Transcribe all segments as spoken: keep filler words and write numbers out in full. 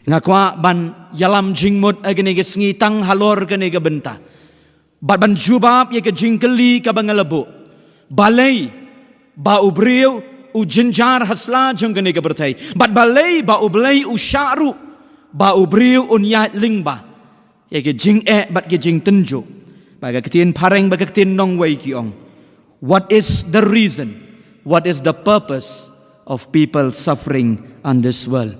Nga kwah ban ïalam jingmut ha kane ka sngi tang halor kane ka bynta, bad ban jubab ïa ka jingkylli kaba nga la buh. Balei ba u briew u jynjar ha sla jong kane ka pyrthei, bad balei ba U Blei u shah ruh ba u briew un ïaid lyngba ïa ka jingeh bad ka jingtynjuh? Ba ka ktien phareng bad ka ktien nongwei ki ong, what is the reason, what is the purpose of people suffering on this world?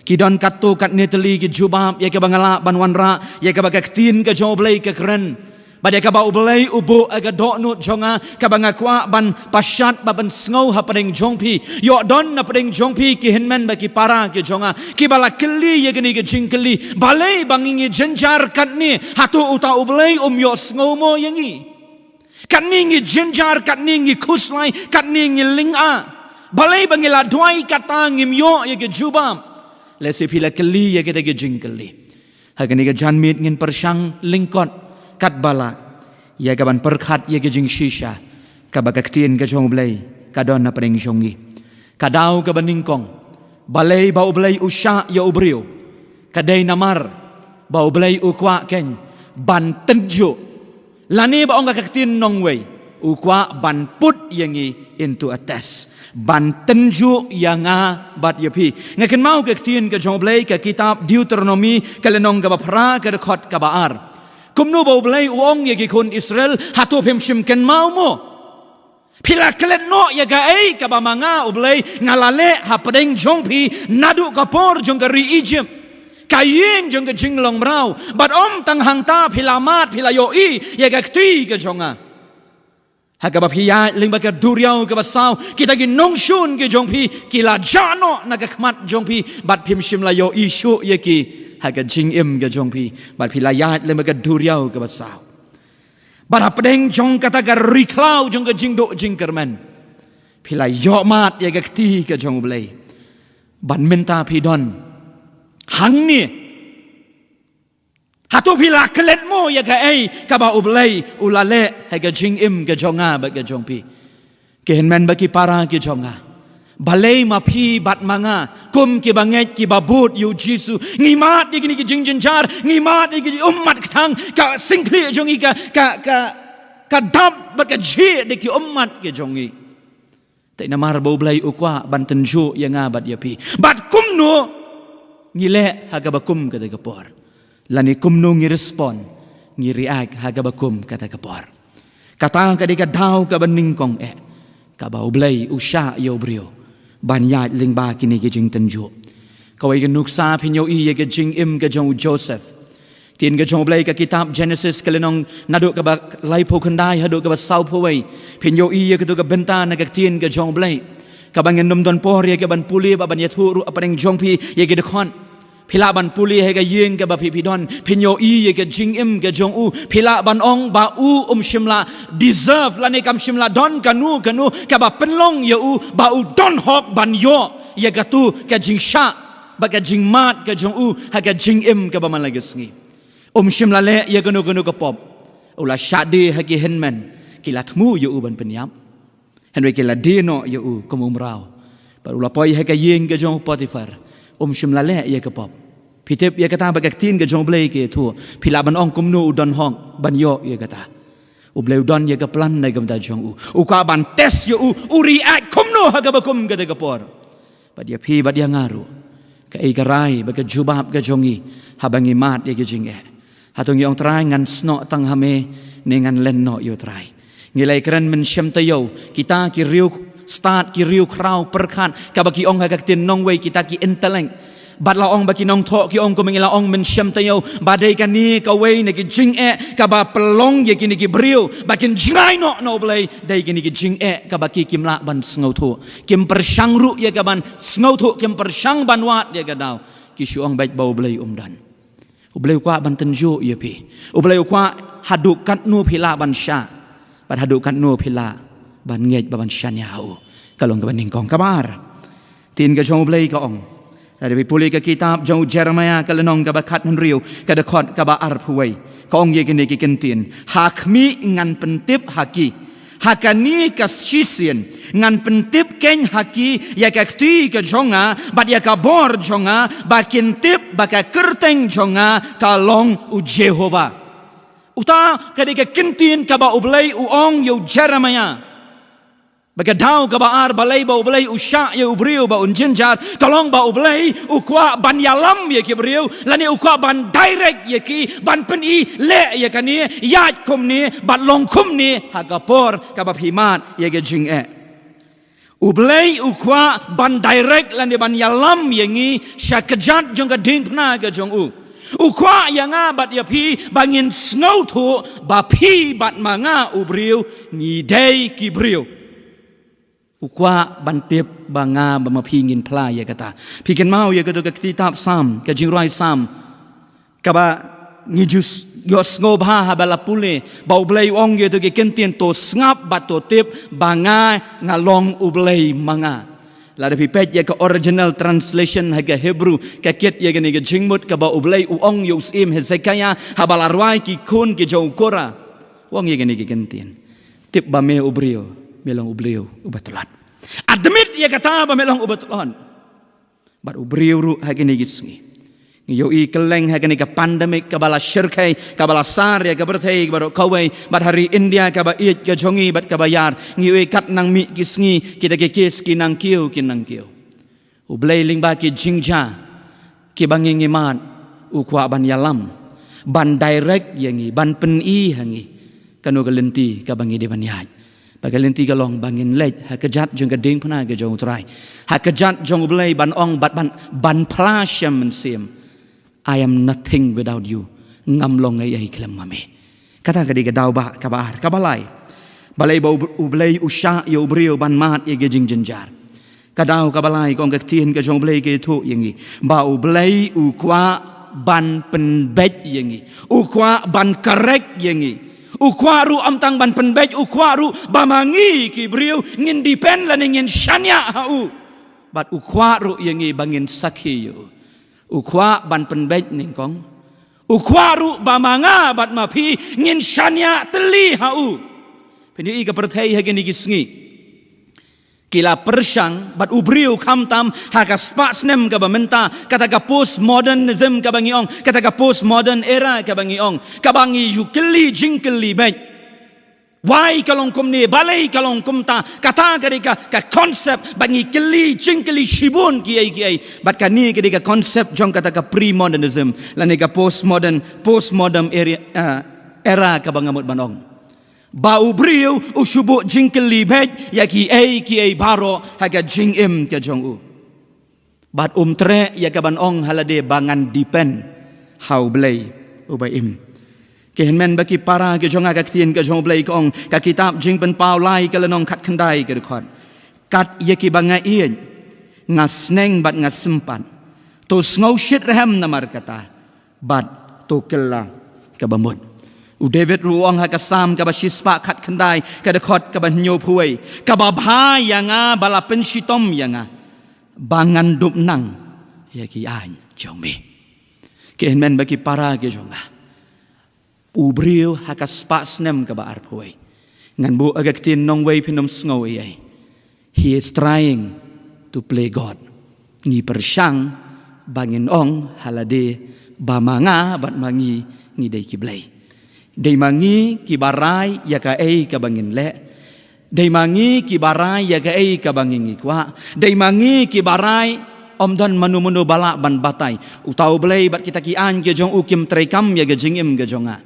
Ki don katto katne tylli ki jubab ïa kaba nga lah ban wanrah, ïa kaba ka ktien ka jong U Blei ka kren, bad ïa kaba U Blei u buh ha ka dohnud jong nga, kaba nga kwah ban pashat bad ban sngew hapdeng jong phi. Ïoh don napdeng jong phi ki hynmen bad ki para ki jong nga kiba la kylli ïa kane ka jingkylli, balei ba ngi ngi jynjar katne? Hato uta U Blei um ïohsngew mo ïa ngi? Katne ngi jynjar, katne ngi khuslai, katne ngi lynga. Balei ba ngi la duwai kata ngim ïoh ïa ka jubab? Lehse phi la kylli ïa kita ki jingkylli. Ha kane ka janmiet ngin pyrshang lyngkot katba lah ïa kaban pyrkhat ïa ka jingshisha kaba ka ktien ka jong U Blei ka don napdeng jong ngi. Ka daw kaba nyngkong, balei ba U Blei u shah ïa u briew? Ka dei namar ba U Blei u kwah keiñ ban tynjuh, lane ba ong ka ktien nongwei, u kwah ban put ïa ngi into a test, ban tynjuh ïa nga bad ïa phi. Nga kynmaw ka ktien ka jong U Blei, ka kitab Deuteronomi, ka lynnong kaba phra, ka dkhot kaba ar. Kumno ba U Blei u ong ïa ki khun Israel, hato phim shym kynmaw mo? Phi la klet noh ïa kaei kaba ma nga U Blei nga la leh hapdeng jong phi naduh ka por jong ka ri Egypt, ka ïing jong ka jinglong mraw? Bad ym tang hangta, phi la mad, phi la ïohi ïa ka kti ka jong nga. Ha kaba phi ïaid lyngba ka duriaw kaba saw, kita ki nongshun ki jong phi ki la jah noh na ka khmat jong phi, bad phim shym la ïohi shuh ïa ki ha ka jingim ka jong phi, bad phi la ïaid lyngba ka duriaw kaba saw. Bad hapdeng jong kata ka ri khlaw jong ka jingduh jingkyrmen, phi la ïoh mad ïa ka kti ka jong U Blei. Bad mynta phi don hangne. Hato phi la klet mo ïa kaei kaba U Blei u la leh ha ka jingim ka jong nga bad ka jong phi? Ki hynmen bad ki para ki jong nga, balei ma phi bad ma nga, kum ki bangeit ki babud ïa U Jisu, ngi mad ïa kine ki jingjynjar, ngi mad ïa ki ummat kthang, ka syngkhlieh jong ngi ka, ka, ka, ka dap bad ka jhieh da ki ummat ki jong ngi? Te namar ba U Blei u kwah ban tynjuh ïa nga bad ïa phi. Bad kumno ngi leh ha kaba kum kata ka por? Lane kumno ngi respond, ngi react ha kaba kum kata ka por? Kata ka dei ka daw kaba nyngkong eh, kaba U Blei u shah ïa u briew ban ïaid lyngba kine ki jingtynjuh. Kawei ka nuksa phin ïohi ïa ka jingim ka jong u Joseph. Ktien ka jong U Blei ka kitab Genesis ka lynnong naduh kaba laiphew khyndai haduh kaba sawphew wei. Phin ïohi ïa katu ka bynta na ka ktien ka jong U Blei, kaba ngin ym don por ïa kaban pule bad ban ïathuh ruh hapdeng jong phi ïa ki dkhot. Phi lah ban pule ha ka ïing kaba phi phi don, phin ïohi ïa ka jingim ka jong u. Phi lah ban ong ba u um shym la deserve lane kam shym la don kano kano kaba pynlong ïa u ba u don hok ban ïoh ïa katu ka jingshah bad ka jingmad ka jong u ha ka jingim kaba man la ka sngi. Um shym la leh ïa kano kano ka pop. U la shah die ha ki hynmen, ki la thmu ïa u ban pynïap. Hynrei ki la die noh ïa u kum u mraw. Bad u la poi ha ka ïing ka jong u Potiphar. Um shym la leh ïa ka pop. Phi tip ïa kata ba ka ktien ka jong U Blei ka ïathuh. Phi lah ban ong kumno u don hok ban ïoh ïa kata. U Blei u don ïa ka plan na ka bynta jong u. U kwah ban test ïa u, u react kumno ha kaba kum kata ka por. Bad ïa phi bad ïa nga ruh, kaei ka rai bad ka jubab ka jong ngi haba ngi mad ïa ka jingeh? Hato ngi ong, Trai, ngan snoh tang ha me, ne ngan len noh ïa u Trai? Ngi la ïakren mynshem taïew, kita ki riewstad, ki riewkhraw pyrkhat, kaba ki ong ha ka ktien nongwei kita ki intellect. Bad la ong ba ki nongthoh ki ong, kumba ngi la ong mynshem taïew, ba dei kane kawei na ki jingeh kaba pynlong ïa kine ki briew ba kin jngai noh na U Blei, dei kine ki jingeh kaba ki kim lah ban sngewthuh. Kim pyrshang ruh ïa kaban sngewthuh, kim pyrshang ban wad ïa ka daw. Ki shu ong beit ba U Blei um don. U Blei u kwah ban tynjuh ïa phi. U Blei u kwah haduh katno phi lah ban shah, bad haduh katno phi lah ban ngeit bad ban shaniah ha u. Ka long kaba nyngkong. Kaba ar, ktien ka jong U Blei ka ong, lada phi pule ka kitab jong u Jeremaïah ka lynnong kaba khathynriew, ka dkhot kaba arphew wei, ka ong ïa kine ki kyntien: Ha khmih ngan pyntip ha ki, Ha kane ka shisien ngan pyntip kein ha ki ïa ka kti ka jong nga bad ïa ka bor jong nga, ba kin tip ba ka kyrteng jong nga ka long u Jehobah. Uta ka dei ka kyntien kaba U Blei u ong ïa u Jeremiah. Ba ka daw kaba ar, balei ba U Blei u shah ïa u briew ba un jynjar? Ka long ba U Blei u kwah ban ïalam ïa ki briew, lane u kwah ban direct ïa ki, ban pyni, leh ïa kane, ïaid kumne bad long kumne ha ka por kaba phi mad ïa ka jingeh. U Blei u kwah ban direct lane ban ïalam ïa ngi sha kjat jong ka diengphna ka jong u. U kwah ïa nga bad ïa phi ba ngin sngewthuh ba phi bad ma nga u briew ngi dei ki briew. U kwah ban tip ba nga bad ma phi ngin phla ïa kata. Phi kynmaw ïa kato ka kitab Salm, ka jingrwai Salm, kaba ngi ju ïohsngew bha haba la pule, ba U Blei u ong ïa kato ki kyntien, to sngap bad to tip ba nga, nga long U Blei ma nga. Lada phi peit ïa ka original translation ha ka Hebrew, ka kit ïa kane ka jingmut kaba U Blei u ong ïa u syiem Hezekiah haba la rwai ki khun ki jong u Korah. U ong ïa kane ka kyntien. Tip ba me u briew, me long u briew uba tlot. Admit ïa kata ba me long uba tlot. Bad u briew ruh ha kine ki sngi. Ngi ïohi kylleng ha kane ka pandemic kaba la shyrkhei, kaba la sar ïa ka pyrthei baroh kawei, bad ha ri India kaba ïeit ka jong ngi bad kaba ïar, ngi ïohi kat nang mih ki sngi, kita ki case ki nang kiew, ki nang kiew. U Blei lyngba ki jingjia kiba ngi ngi mad, u kwah ban ïalam, ban direct ïa ngi, ban pyni ha ngi kano ka lynti kaba ngi dei ban ïaid. Ba ka lynti ka long ba ngin leit ha kjat jong ka diengphna ka jong u Trai, ha kjat jong U Blei, ban ong bad ban, ban phla shem mynsiem, I am nothing without you. Ngam long ei ei khlem ma me. Kata ka dei ka daw ba kaba ar. Kaba lai, balei ba U Blei u shah ïa u briew ban mad ïa ka jingjynjar? Ka daw kaba lai, ka ong ka ktien ka jong U Blei ka ïathuh ïa ngi ba U Blei u kwah ban pynbeit ïa ngi, u kwah ban correct ïa ngi. U kwah ruh ym tang ban pynbeit, u kwah ruh ba ma ngi ki briew ngin depend lane ngin shaniah ha u. Bad u kwah ruh ïa ngi ba ngin sakhi ïa u. U kwah ban pynbeit nyngkong. U kwah ruh ba ma nga bad ma phi ngin shaniah tylli ha u. Phin ïohi ka pyrthei ha kine ki sngi ki la pyrshang bad u briew, khamtam ha ka spah snem kaba mynta, kata ka postmodernism kaba ngi ong, kata ka postmodern era kaba ngi ong, kaba ngi ju kylli jingkylli beit. Why ka long kumne, balei ka long kumta? Kata ka dei ka, ka concept ba ngi kylli jingkylli shibun kiei kiei. Bad kane ka dei ka concept jong kata ka premodernism lane ka postmodern, postmodern era, uh, era kaba nga mut ban ong. Ba u briew u shu buh jingkylli beit ïa kiei kiei baroh ha ka jingim ka jong u. Bad um treh ïa kaban ong ha lade ba ngan depend ha U Blei uba im. Ki hynmen bad ki para ki jong nga, ka ktien ka jong U Blei ka ong, ka kitab Jingpynpaw lai ka lynnong khatkhyndai ka dkhot: Kat ïa kiba nga ïeit nga sneng bad nga sympat. To sngewshitrhem namar kata bad to kylla kaba mut. U David ruh u ong ha ka Salm kaba shispah khatkhyndai ka dkhot kaba hynñiewphew wei: Kaba bha ïa nga ba la pynshitom ïa nga, ba ngan dup nang ïa ki aiñ jong me. Ki hynmen bad ki para ki jong nga, u briew ha ka spah snem kaba arphew wei, ngan buh ha ka ktien nongwei, phin ym sngew ei ei. He is trying to play God. Ngi pyrshang ba ngin ong ha lade ba ma nga bad ma ngi ngi dei ki blei. Dei ma ngi kiba rai ïa kaei kaba ngin leh. Dei ma ngi kiba rai ïa kaei kaba ngi ngi kwah. Dei ma ngi kiba rai, ym don mano mano ba lah ban batai. Uta U Blei bad kita ki aiñ ki jong u kim treikam ïa ka jingim ka jong nga.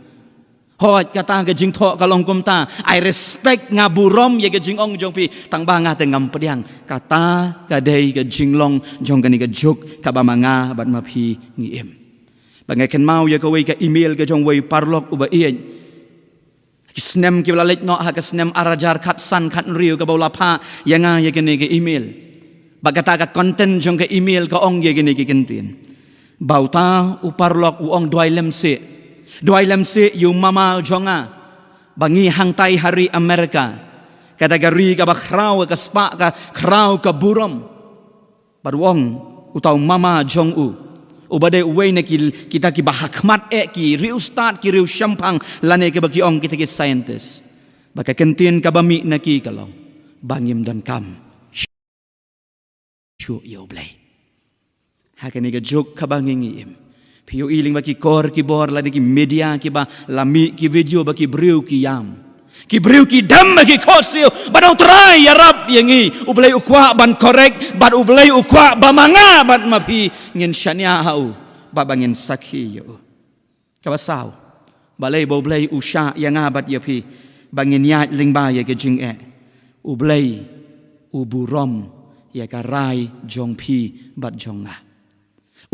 Hooid, kata ka jingthoh ka long kumta. I respect, nga burom ïa ka jingong jong phi, tang ba nga te ngam pdiang. Kata ka dei ka jinglong jong kane ka juk kaba ma nga bad ma phi ngi im. Ba nga kynmaw ïa kawei ka email ka jong uwei u paralok uba ïeit. Ki snem kiba la leit noh, ha ka snem ar hajar khatsan khathynriew, kaba u la phah ïa nga ïa kane ka email. Bad kata ka content jong ka email ka ong ïa kine ki kyntien. Ba uta u paralok u ong, duwai lem seh. Duwai lem seh ïa u mama jong nga. Ba ngi hangtai ha ri America, kata ka ri kaba khraw ka spah, ka khraw ka burom. Bad u ong, uta u mama jong u, uba dei uwei na ki, kita kiba ha khmat eh, ki riewstad, ki riewshemphang, lane kiba ki ong kita ki scientist. Ba ka kyntien kaba mih na ki ka long ba ngim donkam shuh ïa U Blei. Ha kane ka juk kaba ngi ngi im, phi ïohi lyngba ki kor ki bor lane ki media kiba la mih ki video ba ki briew ki ïam, ki briew ki dem ba ki khohsiew ba U Trai ïarap ïa ngi. U Blei u kwah ban correct bad U Blei u kwah ba ma nga bad ma phi ngin shaniah ha u bad ba ngin sakhi ïa u. Kaba saw, balei ba U Blei u shah ïa nga bad ïa phi ba ngin ïaid lyngba ïa ka jingeh? U Blei u burom ïa ka rai jong phi bad jong nga.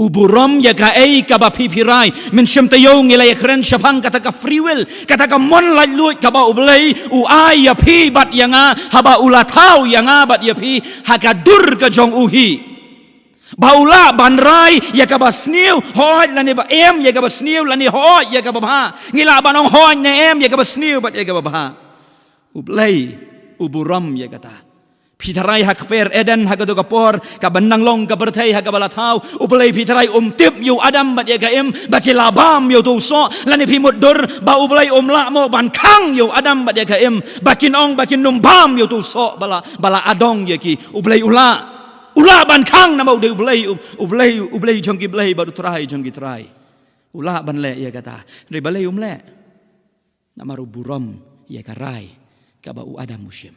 U burom ïa kaei kaba phi phi rai. Mynshem taïew ngi la ïakren shaphang kata ka free will, kata ka mon laitluid kaba U Blei u ai ïa phi bad ïa nga, haba u la thaw ïa nga bad ïa phi ha ka dur ka jong u hi. Ba u lah ban rai ïa kaba sniew hooid lane ba em, ïa kaba sniew lane hooid, ïa kaba bha. Ngi lah ban ong hooid ne em, ïa kaba sniew bad ïa kaba bha. U Blei u burom ïa kata. Phi tharai ha kper Eden, ha kato ka por kaba nang long ka pyrthei ha kaba la thaw, U Blei phi tharai um tip ïa u Adam bad ïa ka Im ba ki la bam ïa uto u soh? Lane phi mutdur ba U Blei um lah mo ban khang ïa u Adam bad ïa ka Im ba kin ong, ba kin ym bam ïa uto u soh ba la, ba la adong ïa ki? U Blei u lah. U lah ban khang namar u dei U Blei, U, U Blei, U Blei jong ki blei bad U Trai jong ki trai. U lah ban leh ïa kata. Hynrei balei um leh? Namar u burom ïa ka rai kaba u Adam u shim.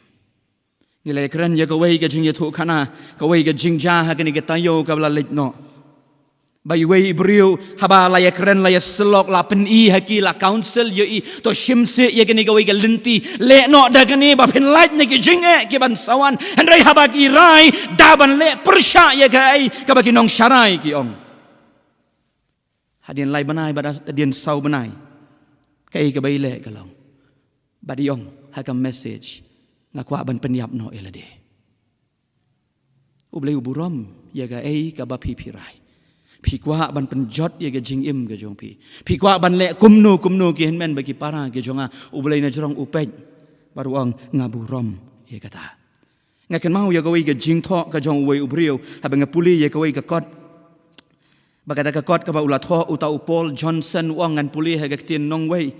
Ngi la ïakren ïa kawei ka jingïathuhkhana, kawei ka jingjia ha kane ka taïew kaba la leit noh. Ba iwei i briew haba la ïakren, la ïasyllok, la pyni ha ki, la counsel ïa i, to shim sih ïa kane kawei ka lynti, leh noh da kane ba phin lait na ki jingeh ki ban sa wan. Hynrei haba ki rai da ban leh pyrshah ïa kaei kaba ki nongsharai ki ong. Hadien lai bnai bad hadien saw bnai, kaei kaba i leh ka long ba i ong ha ka message, nga kwah ban pynïap noh ïa lade. U Blei u burom ïa kaei kaba phi phi rai. Phi kwah ban pynjot ïa ka jingim ka jong phi. Phi kwah ban leh kumno kumno ki hynmen bad ki para ki jong nga. U Blei na jrong u peit bad u ong, nga burom ïa kata. Nga kynmaw ïa kawei ka jingthoh ka jong uwei u briew haba nga pule ïa kawei ka kot. Ba kata ka kot kaba u la thoh uta u Paul Johnson, u ong, ngan pule ha ka ktien nongwei: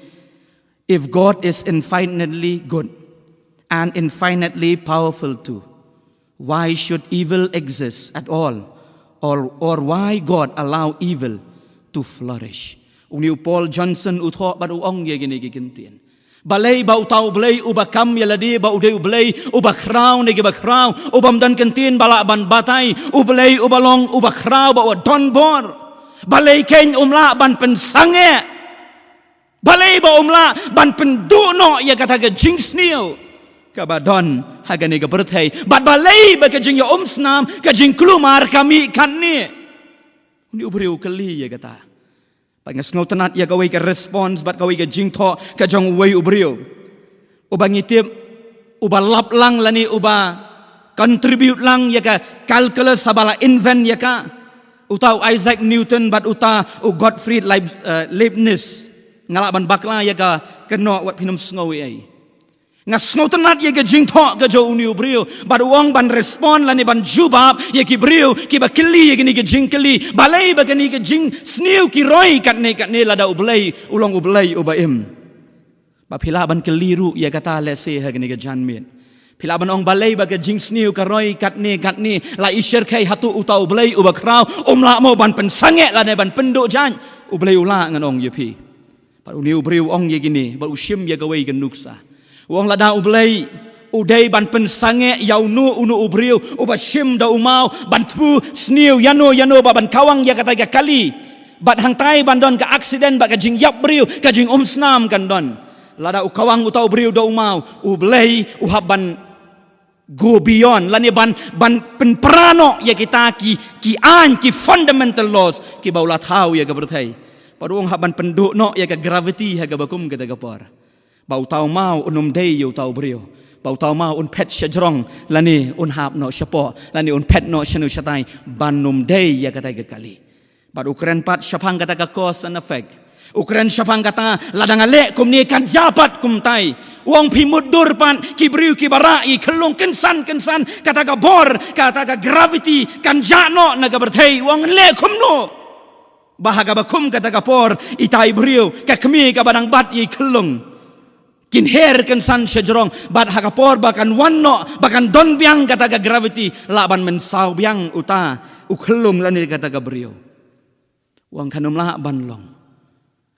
If God is infinitely good and infinitely powerful too, why should evil exist at all? Or, or why God allow evil to flourish? Une u Paul Johnson u thoh bad u ong ïa kine ki kyntien. Balei ba uta U Blei uba kam ïa lade ba u dei U Blei uba khraw na kiba khraw, u bym don kyntien ba lah ban batai, U Blei uba long uba khraw bad uba don bor, balei kein um lah ban pynsangeh? Balei ba um lah ban pynduh noh ïa kata ka jingsniew kaba don ha kane ka pyrthei? Bad balei ba ka jingïaumsnam, ka jingkulmar ka mih katne? Une u briew u kylli ïa kata. Bad nga sngewtynnat ïa kawei ka response bad kawei ka jingthoh ka jong uwei u briew uba ngi tip uba lap lang lane uba contribute lang ïa ka calculus haba la invent ïa ka, uta u Isaac Newton bad uta u Gottfried Leib-, eh, Leibniz. Nga lah ban bakla ïa ka kynnoh wat phin ym sngew ei ei. Nga sngewtynnat ïa ka jingthoh ka jong une u briew bad u ong ban respond lane ban jubab ïa ki briew kiba kylli ïa kine ki jingkylli, balei ba kine ki jingsniew ki roi katne katne lada U Blei u long U Blei uba im. Ba phi lah ban kylli ruh ïa kata lehse ha kane ka janmiet. Phi lah ban ong, balei ba ka jingsniew ka roi katne katne? La i shyrkhei hato uta U Blei uba khraw um lah mo ban pynsangeh lane ban pynduh jait? U Blei u lah, ngan ong ïa phi. Bad une u briew u ong ïa kine bad u shim ïa kawei ka nuksa. U ong, lada U Blei u dei ban pynsangeh ïa uno uno u briew uba shim da u maw ban thmu sniew ïano ïano ba ban kawang ïa kata ka kali, bad hangtai ban don ka accident bad ka jingïap briew, ka jingumsnam kan don. Lada u kawang uta u briew da u maw, U Blei u hap ban go beyond lane ban, ban pynpra noh ïa kita ki, ki aiñ, ki fundamental laws kiba u la thaw ïa ka pyrthei. Bad u ong hap ban pynduh noh ïa ka gravity ha kaba kum kata ka por. Ba uta u maw un ym dei ïa uta u briew. Ba uta u maw un phet shajrong lane un hap noh shapoh lane un phet noh shano shatai ban ym dei ïa kata ka kali. Bad u kren pat shaphang kata ka cause and effect. U kren shaphang kata, lada nga leh kumne kan jia pat kumtai. U ong, phi mutdur pat, ki briew kiba rah ïa i khyllung, kynsan kynsan kata ka bor, kata ka gravity kan jah noh na ka pyrthei. U ong, leh kumno? Ba ha kaba kum kata ka por, ita i briew, ka kmie kaba dang bat ïa i khyllung, Kin her kynsan sha jrong, bad ha ka por ba kan wan noh, ba kan don biang kata ka gravity, lah ban mynsaw biang uta u khyllung lane kata ka briew. U ong kan ym lah ban long.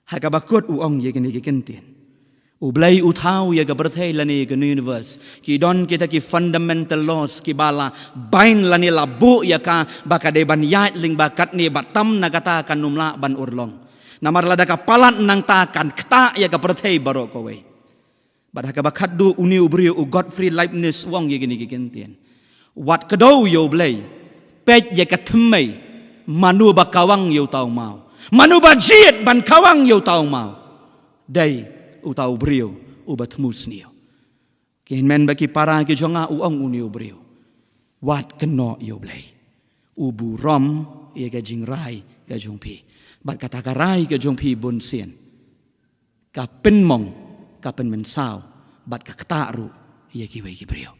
Ha kaba kut u ong ïa kine ki kyntien. U Blei u thaw ïa ka pyrthei lane ïa ka universe. Ki don kita ki fundamental laws kiba la bind lane la buh ïa ka ba ka dei ban ïaid lyngba katne, bad tam na kata kan ym lah ban urlong. Namar lada ka palat nangta kan ktah ïa ka pyrthei baroh kawei. Bad ha kaba khatduh une u briew u Gottfried Leibniz u ong ïa kine ki kyntien. Wat kdew ïa U Blei, peit ïa ka thymmei, mano ba kawang ïa uta u maw? Mano ba jied ban kawang ïa uta u maw? Dei uta u briew uba thmu sniew. Ki hynmen bad ki para ki jong nga, u ong une u briew, wat kynnoh ïa U Blei. U burom ïa ka jingrai ka jong phi. Bad kata ka rai ka jong phi bunsien ka pynmong, ka pynmynsaw, bad ka ktah ruh ïa kiwei ki briew.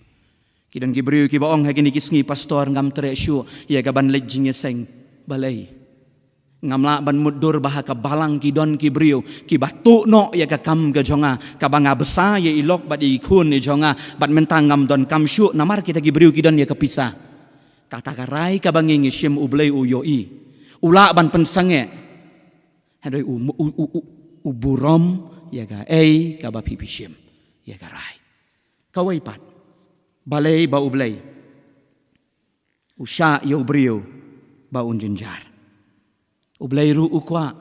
Ki don ki briew kiba ong ha kine ki sngi, Pastor, ngam treh shuh ïa ka ban leit jingïaseng. Balei? Ngam lah ban mutdur ba ha ka balang ki don ki briew kiba tuh noh ïa ka kam ka jong nga, kaba nga bsa ïa i lok bad ïa i khun i jong nga, bad mynta ngam don kam shuh namar kita ki briew ki don ïa ka pisa. Kata ka rai kaba ngi ngi shim, U Blei u ïohi. U lah ban pynsangeh. Hynrei u, u, u, u, u burom ïa kaei kaba phi phi shim, ïa ka rai. Kawei pat, balei ba U Blei u shah ïa u briew ba un jynjar? U Blei ruh u kwah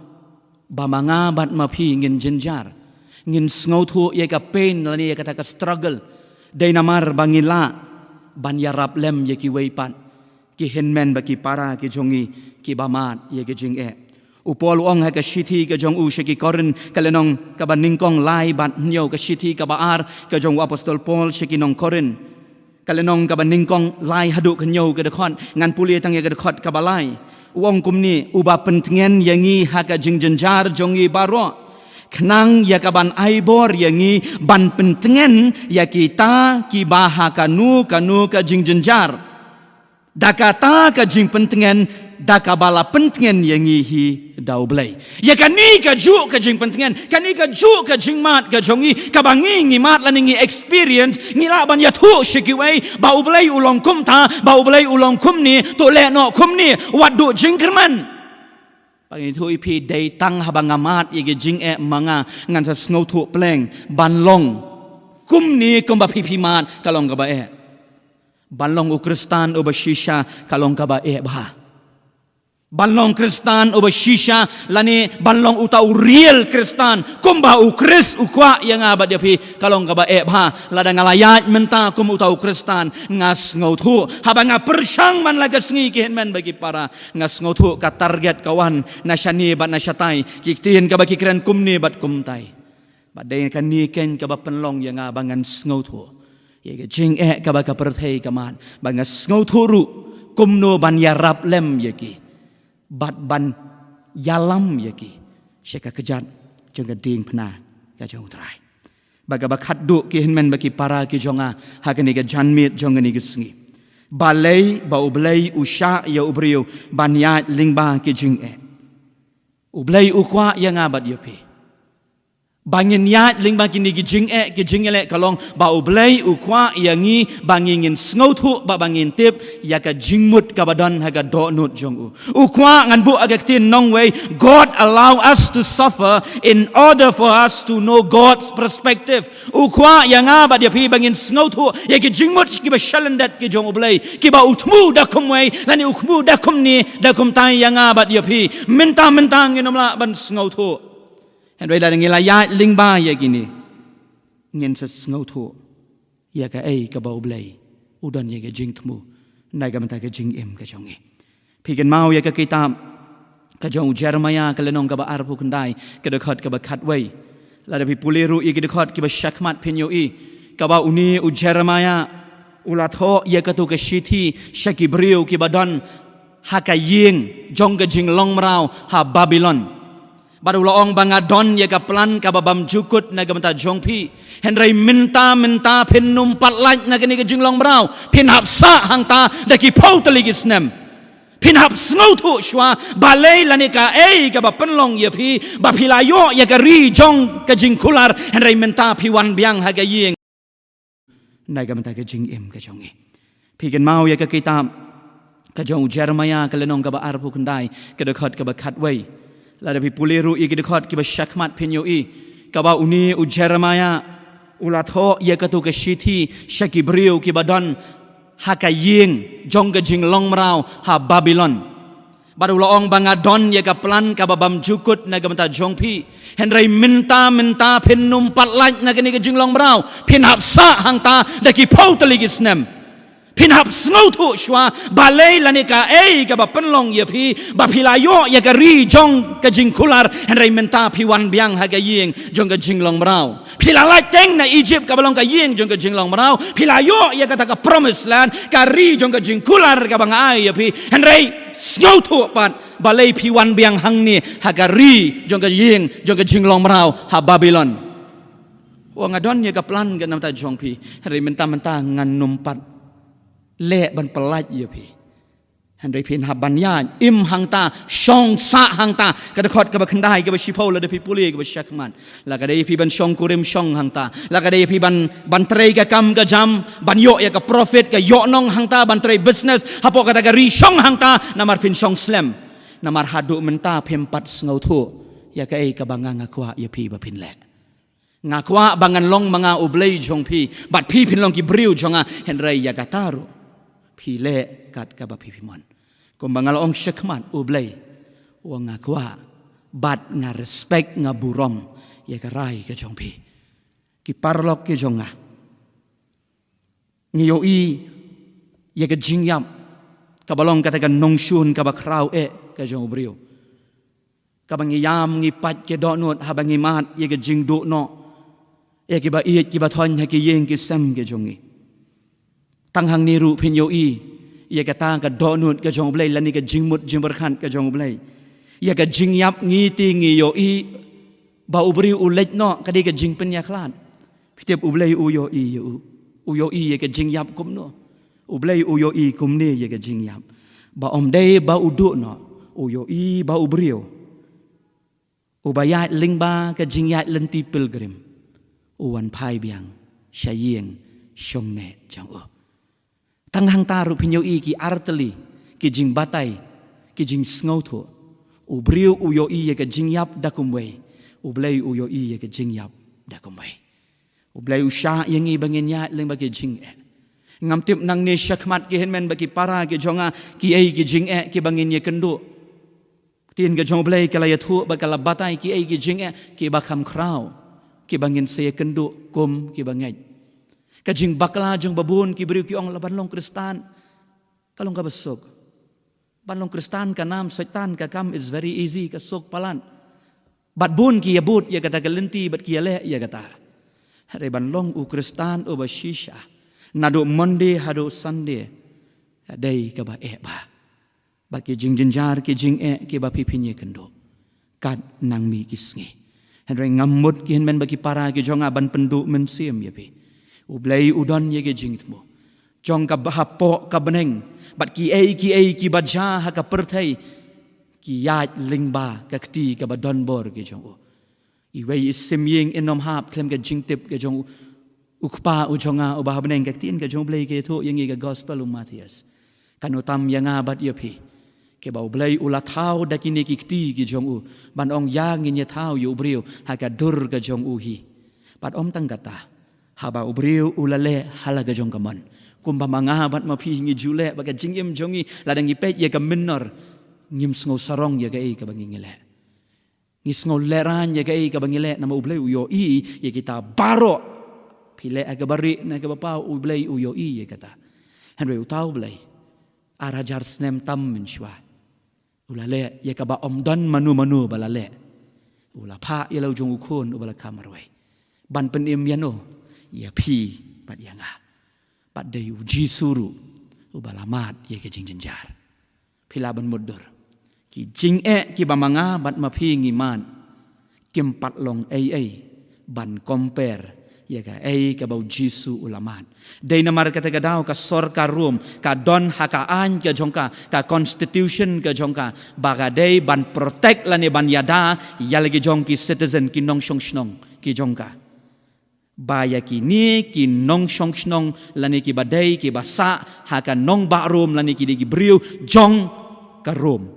ba ma nga bad ma phi ngin jynjar, ngin sngewthuh ïa ka pain lane ïa kata ka struggle. Dei namar ba ngin lah ban ïarap lem ïa kiwei pat ki hynmen bad ki para ki jong ngi kiba mad ïa ki jingeh. U Paul u ong ha ka shithi ka jong u sha ki Korinth, ka lynnong kaba nyngkong, lai bad hynñiew, ka shithi kaba ar ka jong u Apostol Paul sha ki nong Korinth, ka lynnong kaba nyngkong, lai haduh ka hynñiew ka dkhot. Ngan pule tang ïa ka dkhot kaba lai. U ong kumne: Uba pyntngen ïa ngi ha ka jingjynjar jong ngi baroh, khnang ïa ka ban ai bor ïa ngi ban pyntngen ïa kita kiba ha kano kano ka jingjynjar, da kata ka jingpyntngen da kaba la pyntngen ïa ngi hi da U Blei. Ïa kane kajuh ka jingpyntngen, kane kajuh ka jingmad ka jong ngi, kaba ngi ngi mad lane ngi experience, ngi lah ban ïathuh sha kiwei ba U Blei u long kumta, ba U Blei u long kumne, to leh noh kumne, wat duh jingkyrmen. Ba ngi ïathuh ïa phi, dei tang haba nga mad ïa ki jingeh ma nga, ngan sa sngewthuh pleng ban long kumne kumba phi phi mad, ka long kaba eh. Ban long u Khristan uba shisha ka long kaba eh bha. Ban long Khristan uba shisha lane ban long uta u real Khristan kumba u Khrist u kwah ïa nga bad ïa phi ka long kaba eh bha. Lada nga la ïaid mynta kum uta u Khristan, nga sngewthuh, haba nga pyrshang man la ka sngi, ki hynmen bad ki para, nga sngewthuh ka target ka wan na shane bad na shatai, ki ktien kaba ki kren kumne bad kumtai. Bad dei kane keiñ kaba pynlong ïa nga ba ngan sngewthuh ïa ka jingeh kaba ka pyrthei ka mad, ba ngan sngewthuh ruh kumno ban ïarap lem ïa ki bad ban ïalam ïa ki sha ka kjat jong ka diengphna ka jong U Trai. Bad kaba khatduh, ki hynmen bad ki para ki jong nga, ha kane ka janmiet jong kane ka sngi, balei ba U Blei u shah ïa u briew ban ïaid lyngba ki jingeh? U Blei u kwah ïa nga bad ïa phi ba ngin ïaid lyngba kine ki jingeh, ki jingeh, ka long ba U Blei u kwah ïa ngi ba ngi ngin sngewthuh, ba, ba ngin tip ïa ka jingmut kaba don ha ka dohnud jong u. U kwah, ngan buh ha ka ktien nongwei, God allow us to suffer in order for us to know God's perspective. U kwah ïa nga bad ïa phi ba ngin sngewthuh ïa ki jingmut kiba shalyndet ki jong U Blei, kiba u thmu da kumwei lane u thmu da kumne, da kumtai ïa nga bad ïa phi. Mynta mynta ngin ym lah ban sngewthuh. Hynrei lada ngi la ïaid lyngba ïa kine, ngin sa sngewthuh ïa kaei kaba U Blei u don ïa ka jingthmu na ka bynta ka jingim ka jong ngi. Phi kynmaw ïa ka kitab ka jong u Jeremiah, ka lynnong kaba arphew khyndai, ka dkhot kaba khatwei. Lada phi pule ruh ïa ki dkhot kiba shakhmat, phin ïohi kaba une u Jeremiah u la thoh ïa kato ka shithi sha ki briew kiba don ha ka ïing jong ka jinglong mraw ha Babilon. Bad u la ong ba nga don ïa ka plan kaba bymjukut na ka bynta jong phi. Hynrei mynta mynta phin ym pat lait na kane ka jinglong mraw, phin hap sah hangta da ki phew tylli ki snem. Phin hap sngewthuh shuwa balei lane kaei kaba pynlong ïa phi ba phi la ïoh ïa ka ri jong ka jingkular, hynrei mynta phi wan biang ha ka ïing. Na ka bynta ka jingim ka jong ngi. Phi kynmaw ïa ka kitab ka jong u Jeremiah, ka lynnong kaba arphew khyndai, ka dkhot kaba khatwei. Lada phi pule ruh ïa ki dkhot kiba shakhmat phin ïohi kaba une u Jeremiah u la thoh ïa kato ka shithi sha ki briew kiba don ha ka ïing jong ka jinglong mraw ha Babilon. Bad u la ong ba nga don ïa ka plan kaba bymjukut na ka bynta jong phi. Hynrei mynta, mynta phin nym pat lait na kane ka jinglong mraw. Phin hap sah hangta da ki phew tylli ki snem. Phin hap sngewthuh shuwa balei lane kaei kaba pynlong ïa phi ba phi la ïoh ïa ka ri jong ka jingkular, hynrei mynta phi wan biang ha ka ïing jong ka jinglong mraw. Phi la lait teng na Egypt kaba long ka ïing jong ka jinglong mraw. Phi la ïoh ïa kata ka promised land, ka ri jong ka jingkular kaba nga ai ïa phi. Hynrei sngewthuh pat balei phi wan biang hangne ha ka ri jong ka ïing jong ka jinglong mraw ha Babilon. Wa nga don ïa ka plan ka namar jong phi. Hynrei mynta, mynta ngan nym pat leh ban pyllait ïa phi. Hynrei phin hap ban ïaid im hangta, shong sah hangta. Ka dkhot kaba khyndai, kaba shiphew, lada phi pule kaba shakhmat. La ka dei phi ban shong kurim, shong hangta. La ka dei phi ban, ban trei ka kam ka jam, ban ïoh ïa ka profit, ka ïoh nong hangta, ban trei business hapoh kata ka ri, shong hangta, namar phin shong slem. Namar haduh mynta phim pat sngewthuh ïa kaei kaba nga, nga kwah ïa phi ba phin leh. Nga kwah ba ngan long ma nga U Blei jong phi, bad phi phin long ki briew jong nga, hynrei ïa kata ruh phi leh kat kaba phi, phi mon. Kumba nga la ong shakhmat, U Blei, wa nga kwah bad nga respect, nga burom ïa ka rai ka jong phi. Ki paralok ki jong nga, ngi ïohi ïa ka jingïap kaba long kata ka nongshun kaba khraw eh ka jong u briew. Kaba ngi ïam, ngi pait ki dohnud haba ngi mad ïa ka jingduh noh ïa kiba ïeit kiba thoiñ ha ki ïing ki sem ki jong ngi. Tang hangne ruh phin ïohi ïa kata ka dohnud ka jong U Blei, lane ka jingmut jingpyrkhat ka jong U Blei. Ïa ka jingïap ngi te ngi ïohi ba u briew u leit noh ka dei ka jingpynïakhlad. Phi tip U Blei u ïohi ïa u, u ïohi ïa ka jingïap kumno? U Blei u ïohi kumne ïa ka jingïap, ba ym dei ba u duh noh, u ïohi ba u briew uba ïaid lyngba ka jingïaid lynti pilgrim u wan phai biang sha ïing shong neh jong u. Tang hangta ruh phin ïohi ki artylli ki jingbatai, ki jingsngewthuh. U briew u ïohi ïa ka jingïap da kumwei, U Blei u ïohi ïa ka jingïap da kumwei. U Blei u shah ïa ngi ba ngin ïaid lyngba ki jingeh. Ngam tip nangne shakhmat ki hynmen bad ki para ki jong nga kiei ki jingeh kiba ngin ïakynduh. Ktien ka jong U Blei ka la ïathuh bad ka la batai kiei ki jingeh kiba kham khraw, kiba ngin sa ïakynduh kum kiba ngeit. Ka jingbakla jong ba bun ki briew ki ong la ban long Khristan ka long kaba suk. Ban long Khristan ka nam Soitan ka kam, it's very easy, ka suk palat. Bad bun ki ïabud ïa kata ka lynti bad ki ïaleh ïa kata. Hynrei ban long u Khristan uba shisha naduh Monday haduh Sunday ka dei kaba eh bha. Bad ki jingjynjar ki jingeh kiba phi phin ïakynduh kat nang mih ki sngi. Hynrei ngam mut ki hynmen bad ki para ki jong nga ban pynduh mynsiem ïa phi. U Blei u don ïa ki jingthmu jong ka ba hapoh ka bneng bad kiei kiei kiba jia ha ka pyrthei ki ïaid lyngba ka kti kaba donbor ki jong u. Iwei i sim ïing in ym hap khlem ka jingtip ka jong u, u Kpa u jong nga uba ha bneng. Ka ktien ka jong U Blei ka ïathuh ïa ngi ka Gospel u Mathaios. Kan ym tam ïa nga bad ïa phi, kiba U Blei u la thaw da kine ki kti ki jong u, ban ong ïa ngin ïathaw ïa u briew ha ka dur ka jong u hi. Bad ym tang kata, haba u briew u la leh ha la ka jong ka mon, kumba ma nga bad ma phi ngi ju leh bad ka jingim jong ngi, lada ngi peit ïa ka mynnor, ngim sngew sarong ïa kaei kaba ngi ngi leh. Ngi sngew lehraiñ ïa kaei kaba ngi leh namar U Blei u ïohi ïa kita baroh. Phi leh ha kaba rieh ne ha kaba paw, U Blei u ïohi ïa kata. Hynrei uta U Blei ar hajar snem tam mynshuwa u la leh ïa kaba ym don mano mano ba la leh. U la phah ïa la u jong u Khun uba la kha marwei ban pynim ïano? Ïa phi bad ïa nga. Bad dei u Jisu ruh uba la mad ïa ka jingjynjar. Phi lah ban mutdur. Ki jingeh kiba ma nga bad ma phi ngi mad kim pat long ei ei ban compare ïa kaei kaba u Jisu u la mad. Dei namar kata ka daw ka sorkar Rom ka don ha ka aiñ ka jong ka, ka constitution ka jong ka, ba ka dei ban protect lane ban ïada ïa la ki jong ki citizen, ki nongshong shnong ki jong ka. Ba ïa kine ki nongshong shnong lane kiba dei kiba sah ha ka nongbah Rom lane ki dei ki briew jong ka Rom,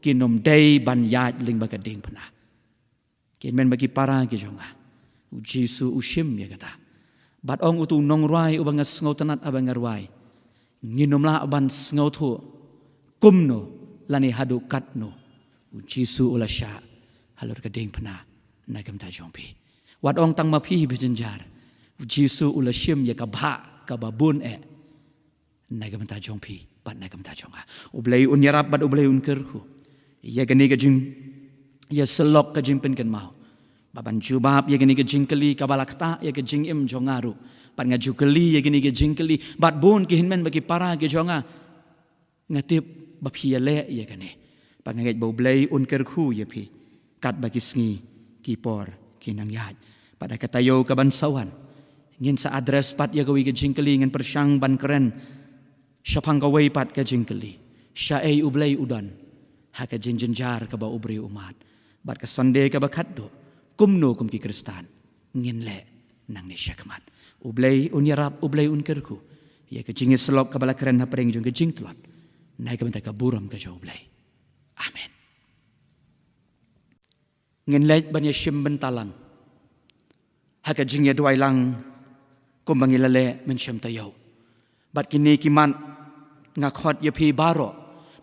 kin ym dei ban ïaid lyngba ka diengphna. Ki hynmen bad ki para ki jong nga, u Jisu u shim ïa kata bad ong, uto u nongrwai uba nga sngewtynnat haba nga rwai, ngin ym lah ban sngewthuh kumno lane haduh katno u Jisu u la shah halor ka diengphna na ka bynta jong phi. Wat ong tang ma phi, phi jynjar, u Jisu u la shim ïa ka bhah kaba bun eh na ka bynta jong phi bad na ka bynta jong nga. U Blei un ïarap bad U Blei un kyrkhu ïa kane ka jingïasyllok, ka jingpynkynmaw, ba ban jubab ïa kane ka jingkylli kaba la ktah ïa ka jingim jong nga ruh. Bad nga ju kylli ïa kane ka jingkylli bad bun ki hynmen bad ki para ki jong nga. Nga tip ba phi ïaleh ïa kane. Bad nga ngeit ba U Blei un kyrkhu ïa phi katba ki sngi ki por ki nang ïaid. Bad ha ka taïew kaban sa wan, ngin sa address pat ïa kawei ka jingkylli, ngin pyrshang ban kren shaphang kawei pat ka jingkylli: shaei U Blei u don ha ka jingjynjar kaba u briew u mad? Bad ka Sunday kaba khatduh, kumno kum ki Khristan ngin leh nangne shakhmat? U Blei un ïarap, U Blei un kyrkhu ïa ka jingïasyllok kaba la kren hapdeng jong ka jingtlot, na ka bynta ka burom ka jong U Blei. Amen. Ngin leit ban ïashim bynta lang ha ka jingïaduwai lang kumba ngi la leh mynshem taïew. Bad kine ki mat nga khot ïa phi baroh,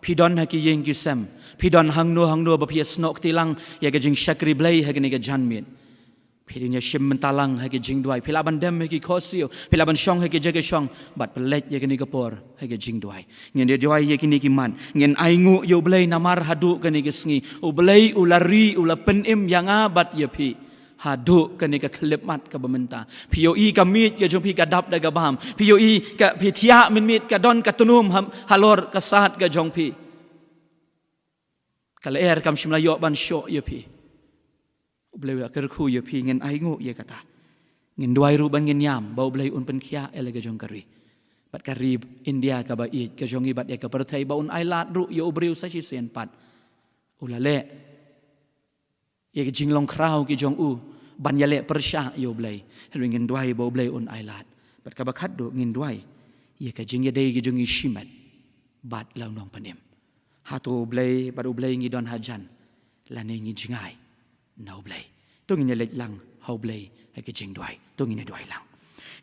phi don ha ki ïing ki sem, phi don hangno hangno ba phi ïasnoh kti lang ïa ka jingshakri Blei ha kane ka janmiet, phi dei ban ïashim bynta lang ha ka jingduwai. Phi lah ban dem ha ki khohsiew, phi lah ban shong ha ki jaka shong bad pynleit ïa kane ka por ha ka jingduwai. Ngin ïa duwai ïa kine ki mat, ngin ainguh ïa U Blei namar haduh kane ka sngi U Blei u la ri, u la pynim ïa nga bad ïa phi haduh kane ka khyllipmat kaba mynta. Phi ïohi ka miej ka jong phi ka dap da ka bam. Phi ïohi ka, phi thiah mynmiet, ka don ka tnum ha, halor ka sad ka jong phi. Ka lyer kam shym la ïoh ban shoh ïa phi. U Blei u la kyrkhu ïa phi, ngin ainguh ïa kata. Ngin duwai ruh ban ngin ïam ba U Blei un pynkhiah ïa la ka jong ka ri bad ka ri India kaba ïeit ka jong ngi bad ïa ka pyrthei, ba un ailad ruh ïa u briew sa shisien pat u la leh ïa ka jinglong khraw ki jong u ban ïaleh pyrshah ïa U Blei. Hynrei ngin duwai ba U Blei un ailad. Bad kaba khatduh ngin duwai ïa ka jingïadei ki jong ngi shimet bad la u Nongpynim. Hato U Blei bad U Blei ngi don hajan lane ngi jngai na U Blei? To ngin ïaleit lang ha U Blei ha ka jingduwai. To ngin ïaduwai lang.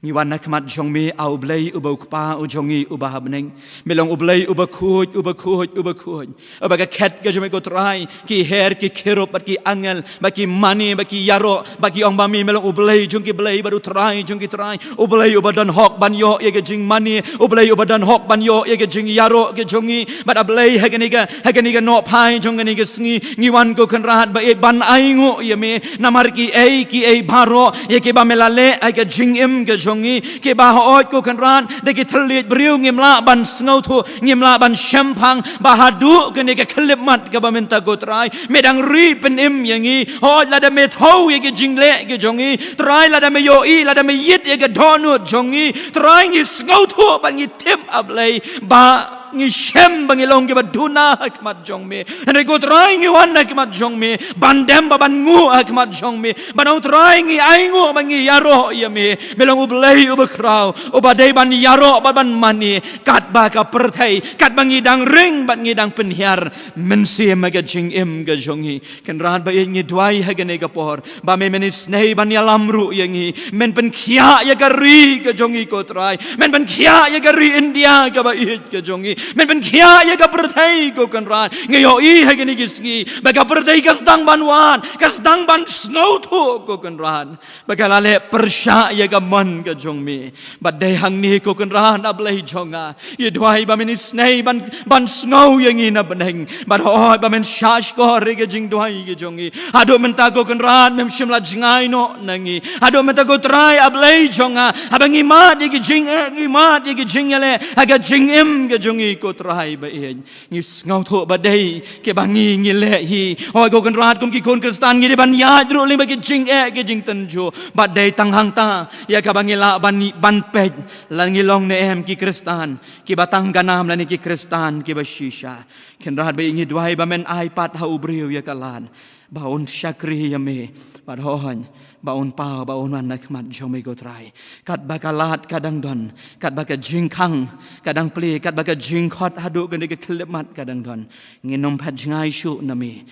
Ngi wan na khmat jong me, A U Blei uba U Kpa u jong ngi uba ha bneng. Me long U Blei uba khuid, uba khuid, uba khuid, uba ka khet ka jong me ko Trai ki her ki kherub bad ki angel bad ki mane bad ki ïaroh bad ki ong ba me, me long U Blei jong ki blei bad U Trai jong ki trai. U Blei uba don hok ban ïoh ïa ka jingmane, U Blei uba don hok ban ïoh ïa ka jingïaroh ka jong ngi. Bad A Blei, ha kane ka, ha kane ka nohphai jong kane ka sngi, ngi wan ko Kynrad ba ïeit ban ainguh ïa me namar kiei kiei baroh ïa kiba me la leh ha ka jingim ka jong ngi, kiba hooid ko Kynrad da ki thylliej briew ngim lah ban sngewthuh, ngim lah ban shemphang ba haduh kane ka khyllipmat kaba mynta ko Trai, me dang ri pynim ïa ngi. Hooid, lada me thew ïa ki jingleh ki jong ngi Trai, lada me ïohi, lada me ïit ïa ka dohnud jong ngi Trai, ngi sngewthuh bad ngi tip, A Blei, ba ngi shem ba ngi long kiba duna ha khmat jong me. Hynrei ko Trai, ngi wan ha khmat jong me ban dem bad ban nguh ha khmat jong me, ban ong Trai, ngi ainguh bad ngi ïaroh ïa me. Me long U Blei uba khraw, uba dei ban ïaroh bad ban mane katba ka pyrthei, katba ngi dang ring bad ngi dang pynhiar mynsiem ha ka jingim ka jong ngi. Kynrad ba ïeit, ngi duwai ha kane ka por ba me men isynei ban ïalam ruh ïa ngi. Men pynkhiah ïa ka ri ka jong ngi ko Trai. Men pynkhiah ïa ka ri India kaba ïeit ka jong ngi. Men pynkhiah ïa ka pyrthei ko Kynrad. Ngi ïohi ha kine ki sngi ba ka pyrthei ka sdang ban wad, ka sdang ban sngewthuh ko Kynrad, ba ka la leh pyrshah ïa ka mon ka jong me. Bad dei hangne ko Kynrad, A Blei jong nga, ngi duwai ba men isynei ban, ban sngew ïa ngi na bneng. Bad hooid, ba men shahshkor ïa ka jingduwai ka jong ngi. Haduh mynta ko Kynrad mem shym la jngai noh na ngi. Haduh mynta ko Trai, A Blei jong nga, haba ngi mad ïa ki jing, eh, ngi mad ïa ki jingïaleh ha ka jingim ka jong ngi, Ko Trai ba ïeit, ngi sngewthuh ba dei kiba ngi ngi leh hi. Hooid ko Kynrad, kum ki khun Khristan ngi dei ban ïaid ruh lyngba ki jingeh ki jingtynjuh. Bad dei tang hangta ïa kaba ngi lah ban, ban peit lada ngi long ne em ki Khristan kiba tang ka nam lane ki Khristan kiba shisha. Kynrad ba ïeit, ngi duwai ba men ai pat ha u briew ïa ka lad ba un shakri ïa me, bad hooid ba un paw, ba un wan na khmat jong me ko Trai. Katba ka lad ka dang don, katba ka jingkhang ka dang plie, katba ka jingkhot haduh kane ka khyllipmat ka dang don, ngin ym phet jngai shuh na me.